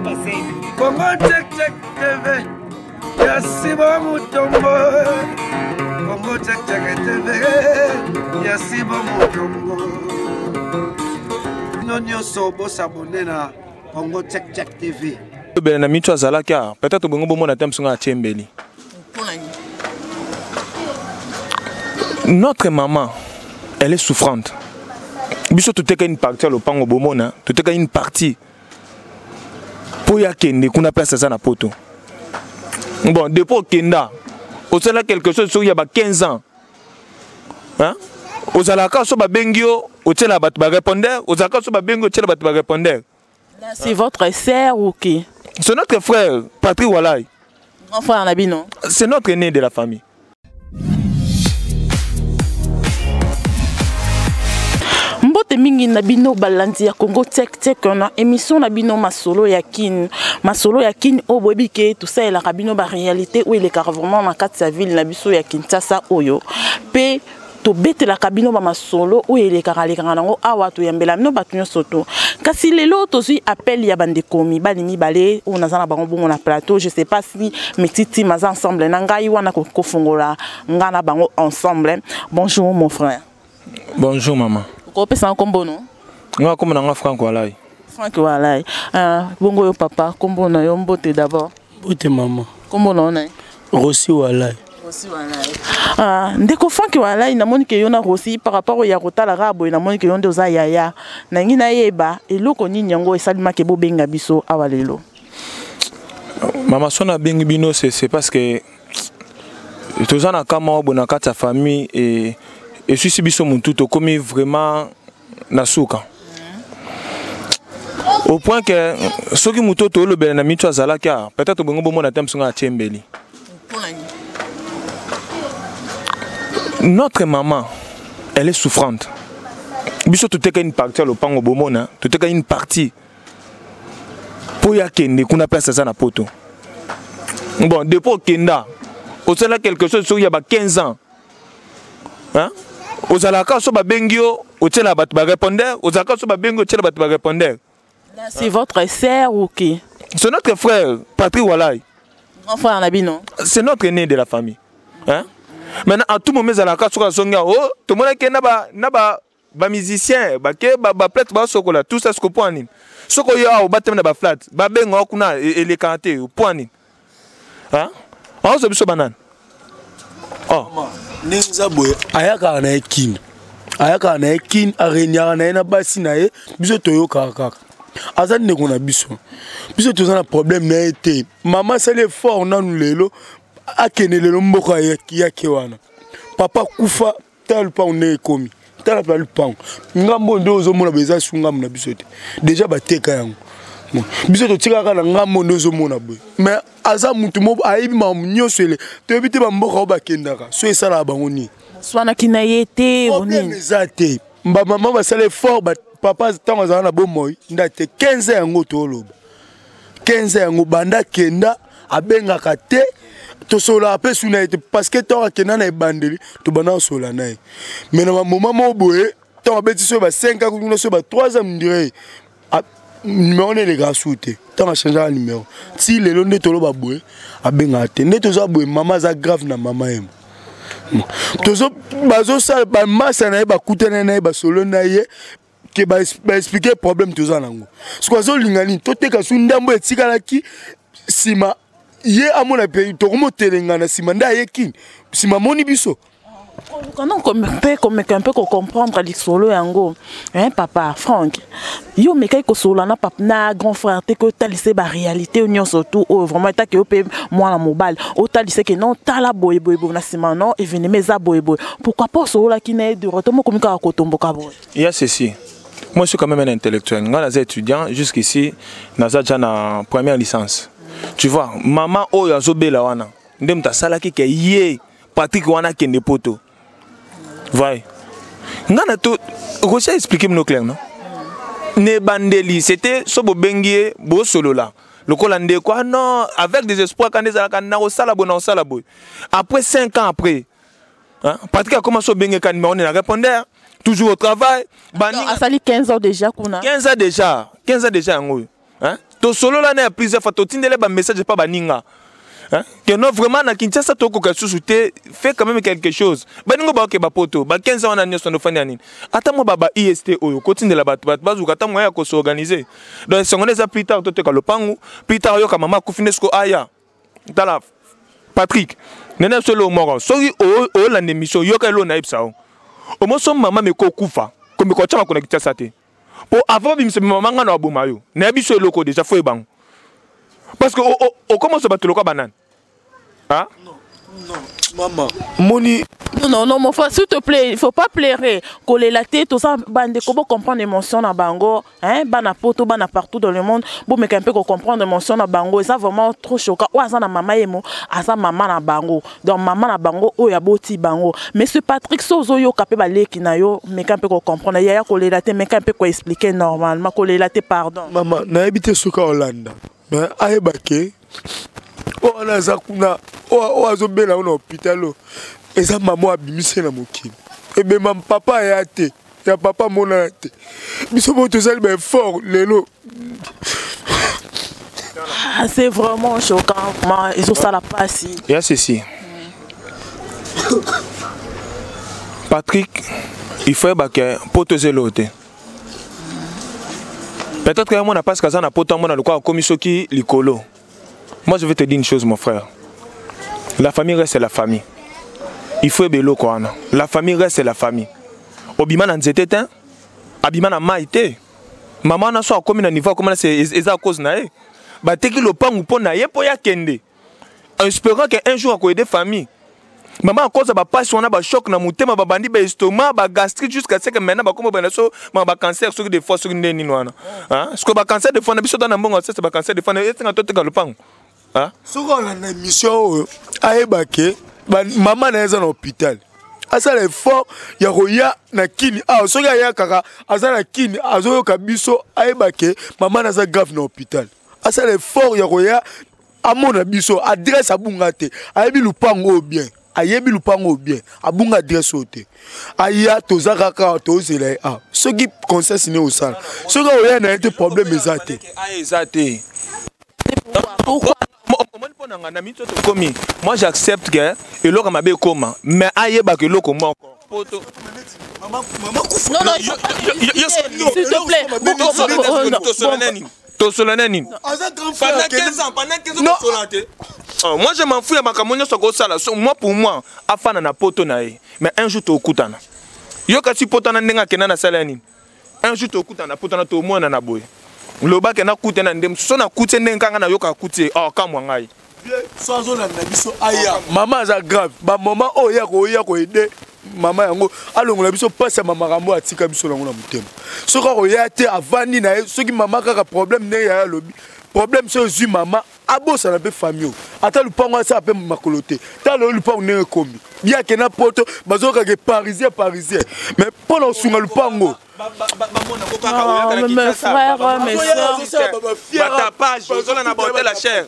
Congo Check Check TV ya Sibo Mutombo. Congo Check Check TV ya Sibo Mutombo. Bino nyonso bosabone na Congo Check Check TV. Bele na micho azalaki awa peut-être bongo bomona te mosunga atie mbeli. Notre maman, elle est souffrante. Biso toteka une partie ya lopango bomona, toteka une partie mpo ya kende kuna place aza na poto. Bon, depuis okenda osala quelque chose soki ya ba 15 ans hein? Ozalaka so babengi yo otiela bato barépondeur, ozalaka so babengi yo otiela bato barépondeur. C'est votre sœur ou qui? C'est notre frère, Patrick Walai. Grand frère Nabino. C'est notre aîné de la famille. Mbote mingi na bino balandi ya Congo Tech Tech na émission na bino masolo ya Kin. Masolo ya Kin oyo boyebi ke tosalelaka bino ba réalité oyo elekaka vraiment na kati ya ville na biso ya Kinshasa oyo. Pe tobetelaka bino ba masolo oyo elekaka lekaka nango awa toyambela bino bato nyonso to. Kasi lelo tozwi appel ya bandeko mibali mibale oyo naza na bango bongo na plateau. Je sais pas si Metiti maza ensemble na ngai wana kofongola nga na bango ensemble. Bonjour mon frère. Bonjour maman. Okopesa nkombo no? Nga kombo na nga Frank Walai. Frank Walai. Bongo yo papa, kombo na yo mbote d'abord. Mbote maman. Kombo na yo nani? Rossi Walai. Rossi Walai. Ndeko Frank Walai, namoni ke yo na Rossi par rapport ya kotala kaka boye, namoni ke yo nde oza yaya. Nangi nayeba eloko nini yango esalimaki bobenga biso awa lelo. Mama sona bengi bino c'est parce que toza na kama oyo boye na kati ya famille et eswisi biso mutu tokomi vraiment na suka. Au point que soki mutu tolobela na mitu azalaki awa, peut-être bongo bomona te mosunga atie mbeli. Notre maman, elle est souffrante. Biso toteka une partie ya lopango bomona, toteka une partie po ya kende kuna place aza na poto. Bon, depuis okenda osala quelque chose soki ya ba 15 ans hein? Ozalaka so babengi yo otiela bato barépondeur, ozalaka so babengi yo otiela bato barépondeur. C'est votre sœur ou qui? C'est notre frère, Patrick Walai. Grand frère Nabino. C'est notre aîné de la famille. Hein? Maintenant, à tout moment, ezalaka soki azongi awa, oh, tomonaki na ba, na ba, ba musicien, ba ke, ba, ba plate, ba sokola, tout ça, ce point nini. Soko yo awa, obatami na ba flat, ba benga yo kuna, elekaka te, point nini. Hein? Azo biso banane. Oh. Mama, ndenge eza boye, ayakaka na ye Kin. Ayakaka na ye Kin, aregnaka na ye na basi na ye, biso toyokaka kaka. Aza ndeko na biso. Biso toza na problème na ye te. Mama asali effort nanu lelo, akende lelo mboka yake wana. Papa kufa, tala lupango ndenge ekomi. Tala pa lupango. Ngambo nde ozomona boye eza su ngambo na biso te. Déjà bateka yango. Bon, biso totikaka na ngambo nde ozomona boye. Mais aza mutu moko ayebi makambo nyonso ele. Toyebi te ba mboka oyo bakendaka. So esalaka bango nini? Swanaki na ye te, Problème nini? eza te. Ba mama basala effort, ba papa ntango azala na bomoi, nda te 15 ans yango toloba. 15 ans yango banda kenda abengaka te, tosololaka mpe su na ye te, parce que ntango akenda na ebandeli, tobanda kosolola na ye. Mais na ba moment moko boye, ntango abeti soki ba 5 ans, kuna soki ba 3 ans, on dirait, numéro ne elekaka su te. Ntango achangeaka numéro ti lelo nde toloba boye, abengaka te. Nde toza boye, mama aza grave na mama ye. Tozo, bazosala ba masa na ye, bakutana na ye, basolo na ye, ke ba expliquer problème toza nango. Soki azolinga nini, toteka su ndambo etikalaki nsima ye amona pe tokomotelenga na nsima nde aye kini nsima amoni biso. Koluka mpe komeka mpe kocomprendre lisolo yango. Hein, papa Frank, yo mekaki kosolola na papa, na grand frère te, ke otalise ba réalité nyonso tout oyo vraiment etake yo mpe mwana mobali otalise ke non, tala boye boye boye na nsima non événement eza boye boye. Pourquoi pas osololaki na ye de retour mokomi kaka kotomboka boye? Il y a ceci. Moi, je suis quand même un intellectuel. Moi, je suis étudiant jusqu'ici, naza déjà na première licence. Tu vois, maman oyo azobela wana, nde mutu asalaki ke ye Patrick wana akende poto. Vai. Nga na to Rocher expliquer mino clair non? Ne bandeli, c'était so bobengi ye bosolola. Lokola ndeko, ah non, avec des espoirs quand ezalaka na kosala boye, na kosala boye. Après 5 ans après, hein, Patrick a commencé à benga numéro na répondeur, toujours au travail. Bani Donc, asali 15 ans déjà kuna. 15 ans déjà, 15 ans déjà yango. Hein? Tosolola na ya plusieurs fois, totindele ba message pa baninga. Hein? Que non, vraiment, na Kinshasa, tokoka susu te, fait quand même quelque chose. Baningo ba ke ba poto, ba 15 ans wana nyonso ndofandi ya nini. Ata mwa ba ba IST oyo, kotindela bato, bato bazuka ata moyen ya ko s'organiser. Donc songo eza plus tard toteka lopangu, plus tard yoka mama akufi nde siko aya. Tala Patrick, nene biso eloko moko, soki olanda émission, yoka eloko nayebisa yo. Omoso mama meko okufa, komeka otya makolo na Kinshasa te. Po avant babimisa mama nga na aboma yo. Nayebi so eloko déjà fo ebango. Parce que okomoso bato lokola banani. Hein? Non, non, maman. Moni. Non, non, non, mon frère, s'il te plaît, il faut pas pleurer. Kolela te, tout ça, bande, comment comprendre émotion na bango, hein, bana poto, bana partout dans le monde, bon, mais qu'un peu comprendre émotion na bango, et ça vraiment trop choquant. Oh, aza na mama yemo, aza mama na bango. Donc, mama na bango, oh, ya boti bango. Mais ce Patrick Sozo yo kapé ba leki na yo, mais qu'un peu comprendre, yaya kolela te, mais qu'un peu quoi expliquer normalement, kolela te, pardon. Maman, na habité soka Hollande. Mais ayebake, oh, wana aza kuna, oh, oh, azobela na hôpital oyo. Eza mama abimisi na mokili. Ebema papa ya te, ya papa monana te. Biso bo tozali ba effort lelo. Ah, c'est vraiment choquant, vraiment, ils ont ça la passe. Il y a ceci. Patrick, il faut que poto zelo te. Peut-être que moi na passe kaza na poto mona lokwa komi soki likolo. Moi je vais te dire une chose mon frère. La famille reste la famille. Il faut ebelo quoi wana. La famille reste la famille. Obima na nzete te, abima na mai te. Maman na so akomi na niveau akomi na c'est eza à cause na ye. Bateki lopangu mpo na ye mpo ya kende. Espérant que un jour akoaider famille. Maman à cause ba passe wana ba choc na motema ba bandi ba estomac ba gastrite jusqu'à ce que maintenant ba kombo ba so ba cancer soki des fois soki ndeni wana. Hein? Ce que ba cancer des fois na biso na mbongo c'est ba cancer des fois na etinga to teka lopangu. Hein? Soki olanda émission oyo ayebake mama na ye aza na hôpital. Asala effort ya koya na kini. Ah, soki ayakaka aza na kini azoyoka biso ayebake mama na aza grave na hôpital. Asala effort ya koya amona biso adresse abunga te. Ayebi lupango oyo bien. Ayebi lupango oyo bien. Abunga adresse oyo te. Aya toza kaka tozela ye. Ah, soki conscience ne osala. Soki oya na ye te problème eza te. Aya eza te. Pourquoi? Moi j'accepte que eloko mabe ekoma, mais ayebaka eloko moko. Poto. Non, non, il faut pas s'il te plaît. Tosola nani? Pendant 15 ans, pendant 15 ans, tosola te. Oh, moi je m'en fous ya makambo nyonso akosala. So, moi pour moi, afana na poto na ye. Mais un jour tokutana. Yo kasi poto na ndenge akenda na sala nini? Un jour tokutana poto na tomona na boye. Lobake na kute na ndem, so na kute ndenge kanga na yoka kute, oh kamwa ngai. So azolanda biso aya. Mama aza grave. Ba mama oyo ya koya ko aider mama yango alongola biso pasi ya mama rambo atika biso nango na motema. Soki akoya te avandi na ye, soki mama kaka problème ndenge ya alobi, problème soki ezwi mama abosana mpe famille oyo. Ata lupango asala mpe makolo te. Tala oyo lupango ndenge ekomi. Bien ke na poto bazokaka parisien parisien. Mais mpo na kosunga lupango. Non, mes frères, mes soeurs. Batapage, ozola na ba hôtel à cher.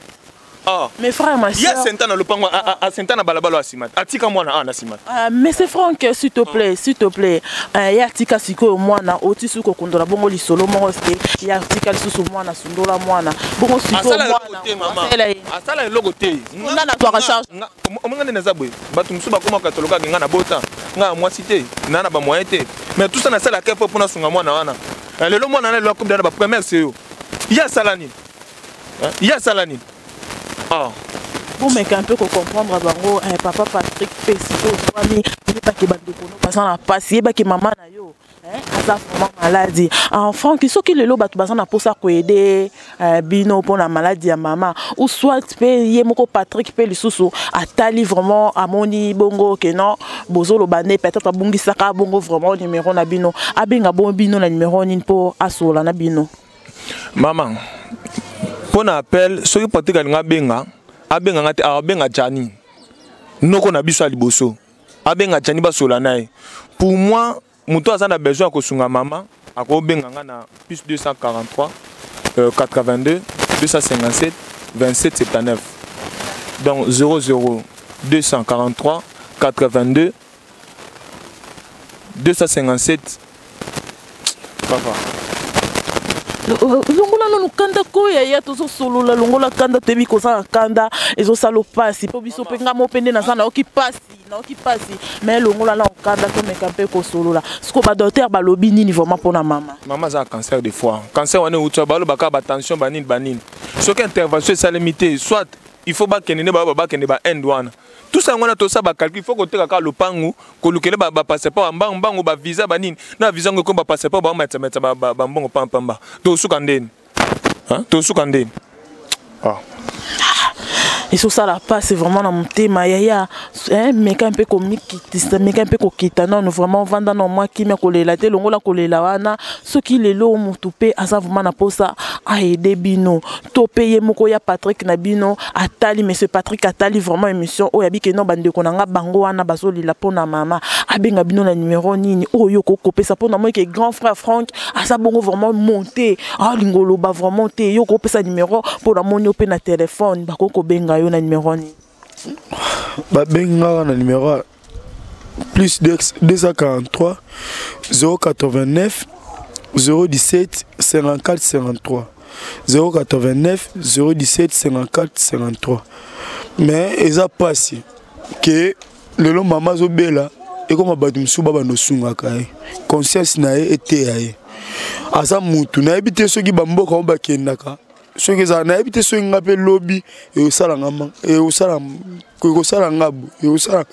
Oh. Mes frères, ma Ya soeur. senta na lopango, a senta na balabala ya nsima. Atika mwana a na nsima. Mais c'est Franck, s'il te plaît, s'il te plaît. Ya tika sikoyo mwana, oti suko kondola bongo lisolo moko se. Ya tika lisusu mwana, sundola mwana. Bongo sikoyo Asala mwana, eloko te, mama. asala ye. Asala eloko te. Nga na twaka charge. Nga, omonga nde naza boye. Bato mosusu bakoma katoloka nga na bota. Nga mwasi te, na na ba moyen te. Mais tout ça na sala kefo mpona sunga mwana wana. Lelo mwana na lelo akomi na ba première seyo. Ya sala nini? Hein? Ya sala nini? Ah. Bon, mais un peu comprendre bango, hein, papa Patrick Pesito, Swami, yebaki bandeko no baza na pasi, yebaki mama na yo, hein, aza vraiment malade. En Franck, soki lelo bato baza na posa ko aider, bino pour la maladie ya mama, ou soit pe ye moko Patrick pe lisusu atali vraiment amoni bongo que non, bozolo bande peut-être abungisaka bongo vraiment numéro na bino, abenga bon bino na numéro nini po asola na bino. Maman, pour un appel, soki Patrick alinga benga, abenga ngate, abenga Gianni. Noko na biso ya liboso. Abenga Gianni basola na ye. Pour moi, moto aza na besoin ya kosunga mama, akobenga nga na plus 243, 82, 257, 27, 79. Donc 0 0 243, 82, 257. Papa. Longola nanu kanda ko yaya, tozosolola. Longola kanda, toyebi kozala kanda ezosala mpasi mpo biso mpe nga mo mpe nde naza nayoki mpasi, nayoki mpasi. Mais longola na okanda, tomeka mpe kosolola. Siko badocteur balobi nini vraiment mpona mama? Mama aza na cancer de foie. Cancer wana euti, balobaka batension, banini banini. Soki intervention esalemi te, soit il faut bakende nde bakende bainde wana, tout ça yango wana tosala bacalcul. Il faut koteka kaka lopangu, kolukele bapasseport ya mbangu mbangu, bavisa banini na visa yango ekomi bapasseport, baomatisa bambongo pampamba. Tosuka ndeni? Tosuka ndeni? Ah. Ezosala mpasi vraiment na motema yaya. Meka mpe komikitisa, meka mpe kokita nano vraiment, ovanda na mwa kimia, kolela te, longola kolela wana. Soki lelo motu mpe aza vraiment na mposa aide bino, to mpe ye moko ya Patrick na bino atali, monsieur Patrick atali vraiment émission oyo, abike no bandeko na nga bango wana bazolela mpo na mama, abenga bino na numéro nini oyo okokopesa? Mpo na moi ke grand frère Frank aza bongo vraiment monté, alinga oloba vraiment te. Yo okopesa numéro mpo na moni yo mpe na telefone, bakoki kobenga yo na numéro nini? Babengaka na numéro plus 243 089 017 54 53, 089 017 54 53. Mais eza mpasi ke lelo mama azobela, ekoma bato mosusu babanda osungaka ye. Conscience na ye eteya ye, aza mutu. Nayebi te soki bamboka oyo bakendaka, soki ezala, nayebi te soki nga mpe lobi ekosala nga, ekosala nga bo, ekosala.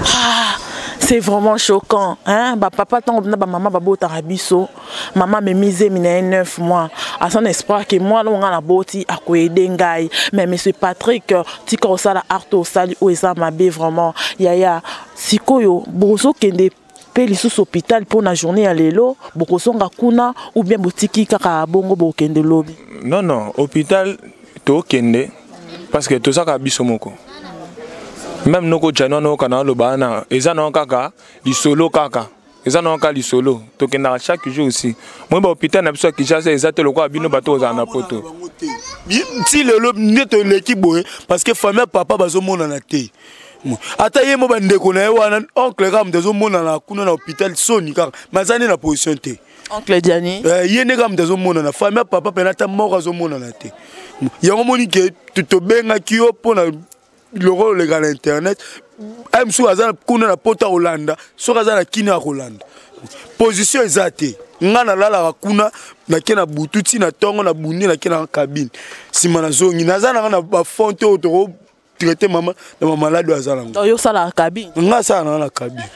Ah, c'est vraiment choquant, hein? Bapapa, ntango na bamama babotaka biso, mama amemi zemi na ye 9 mois, aza na espoir ke mwana oyo ngai naboti akoaider ngai. Mais monsieur Patrick, tika kosala acte osali oyo, eza mabe vraiment yaya. Sikoyo bozokende mpe lisusu hôpital mpo na journée ya lelo, bokozonga kuna ou bien botiki kaka bongo, bokende lobi? Non, hôpital tokende parce que tozaka biso moko. Même noko jani wana oyoka na aloba wana, eza nango kaka lisolo, kaka eza nango kaka lisolo. Tokendaka chaque jour aussi. Moi, bahôpital na biso ya Kinshasa eza te lokola bino bato kozala na poto. Ti lelo nde toleki boye parce que famille ya papa bazomonana te. Ata ye mo bandeko na ye wana, oncle kaka moto azomonana kuna na hôpital. Soni kaka, mais aza nde na position te. Oncle Diani. Ye nde kaka moto azomonana. Famille ya papa mpena ata moko azomonana te. Yango moni ke tobengaki yo mpona lokolo oleka na internet. Ay mosusu aza kuna na pota kolanda, soki aza na kini akolanda. Position eza te. Nga nalalaka kuna, nake na butu ntina ntongo, na bundi, nake na cabine, nsima nazongi, naza nanga na bafonte oyo toko traiter mama na bamaladi oyo aza nango. Yo osalaka cabine? Nga asala nanga na cabine.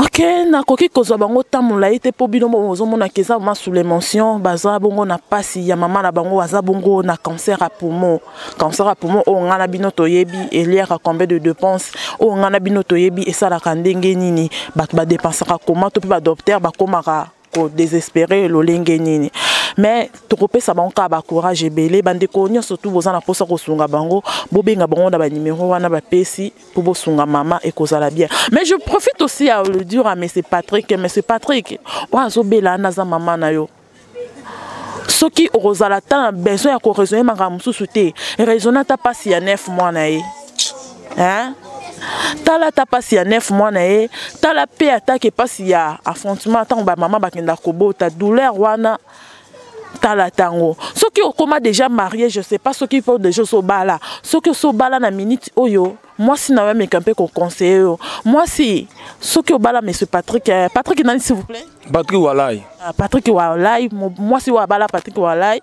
Ok, nakoki kozwa bango ntan molai te mpo bino bozomonaka eza vraiment sous l'émotion. Baza bongo na mpasi ya mama na bango, baza bongo na cancer ya poumon. Cancer ya poumon oyo ngai na bino toyebi eliaka combien de dépense, oyo ngai na bino toyebi esalaka ndenge nini, bato badépensaka koma to mpe badocteur bakomaka kodésespérer lolenge nini. Mais tokopesa bango kaka bacourage ebele. Bandeko nyonso tu boza na mposa kosunga bango, bobenga bango na banimero wana bapesi mpo bosunga mama, ekozala bien. Mais je profite aussi à le dire à monsieur Patrick. Monsieur Patrick oyo azobela wana aza mama na yo. Soki okozala ata na besoin ya koraisonner makambo mosusu te, raisonne ata mpasi ya 9 mois na ye, hein? Tala ata mpasi ya 9 mois na ye, tala mpe atake mpasi ya affrontement ntango bamama bakendaka kobota, douleur wana, tala ntango. Soki okóma déjà marié, je sais pas soki mpo déjà osobala, soki osobala na minute oyo, mwasi na yo ameka mpe koconseiller yo. Mwasi, soki obala, monsieur Patrick, Patrick nani, s'il vous plaît? Patrick Walai. Ah, Patrick Walai. Mwasi oyo abala Patrick Walai,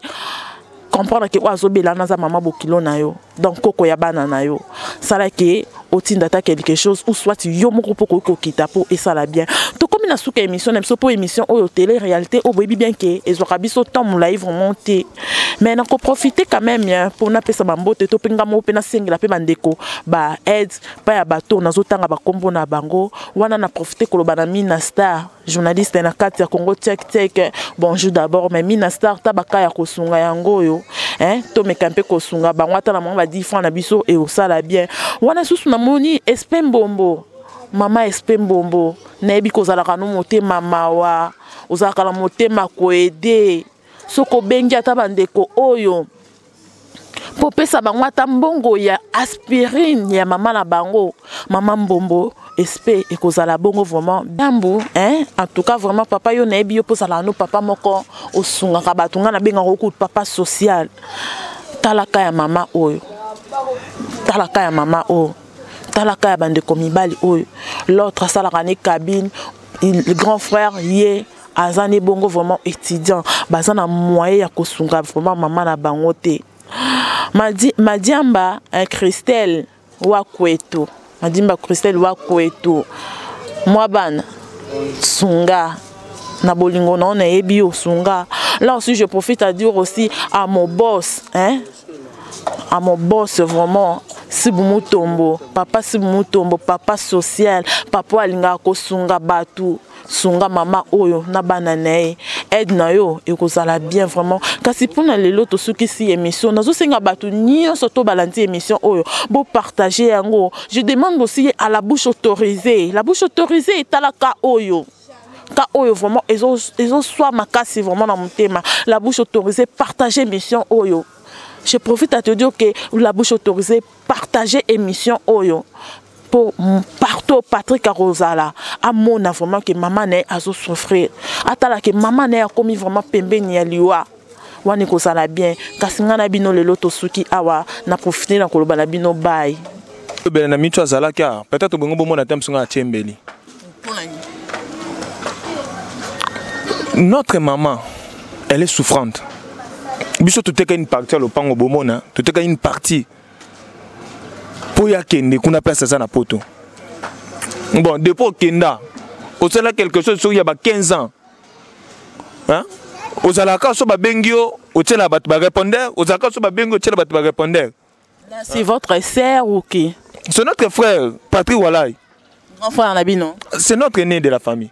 comprendre ke oyo azobela naza mama bokilo na yo, donc koko ya bana na yo. Salaki otinda ata quelque chose ou soit yo moko mpo koki kokita mpo esala bien. Tokomi na suka émission na biso, mpo émission oyo télé réalité oyo boyebi bien ke ezwaka biso temps molai vraiment te. Mais nakoprofite quand même mpo napesa bambote to mpe nga moko mpe nasengela mpe bandeko ba aide mpa ya bato nazotanga bakombo na bango wana. Na profite koloba na Mina Star, journaliste na kati ya Congo Tech Tech, bonjour d'abord. Mais Mina Star, ta baka ya kosunga yango oyo, hein, tomeka mpe kosunga bango ata na bango ba 10 francs na biso eosala bien. Wana susu namoni Espe Mbombo, mama Espe Mbombo, nayebi kozalaka no motema mawa, ozalaka na motema koaider. Soki obengi ata bandeko oyo mpo opesa bango ata mbongo ya aspirine ya mama na bango, mama Mbombo. Espe ekozala bongo vraiment dambu, hein? En tout cas vraiment papa, yo nayebi yo mpo no papa moko osungaka bato. Ngai nabengaka okutu papa social. Talaka ya mama oyo, talaka ya mama oyo, talaka ya bandeko mibali oyo. L'autre asalaka ne cabine, le grand frère ye aza ne bongo vraiment étudiant. Baza na moyen ya kosunga vraiment mama na bango te. Madiamba Christelle Wakweto, Madimba Christelle Wakweto, mwa bana sunga na bolingo na nayebi yo, sunga. Là aussi, je profite à dire aussi à mon boss, hein, à mon boss vraiment, Sibu Mutombo, papa Sibu Mutombo, papa social, papa alingaka kosunga bato. Sunga mama oyo na bana na ye, aide na yo ekozala bien vraiment. Kasi mpona lelo tosukisi émission. Nazosenga bato nyonso to balandi émission oyo, bopartage yango. Je demande aussi à la bouche autorisée, la bouche autorisée etalaka oyo ka oyo vraiment ezoswa makasi vraiment na motema. La bouche autorisée, partage émission oyo. Je profite à te dire que la bouche autorisée, partager émission oyo po partout Patrick akozala, amona vraiment que mama na ye azosouffrir, atala ke mama na ye akomi vraiment pembeni ya liwa wana, ekozala bien. Kasi ngai na bino lelo tosuki awa. Na profite na koloba na bino bye. Bele na mitu azalaki awa, peut-être bongo bomona te mosunga atie mbeli. Notre maman, elle est souffrante. Biso toteka une partie ya lopango, bomona, toteka une partie mpo ye akende kuna place aza na Poto. Bon, depuis okenda, osala quelque chose soki ya ba 15 ans, hein? Ozalaka so babengi yo, otiela bato barépondeur. Ozalaka so babengi yo, otiela bato barépondeur. C'est votre sœur ou qui? C'est notre frère Patrick Walai. Grand frère na bino? C'est notre aîné de la famille.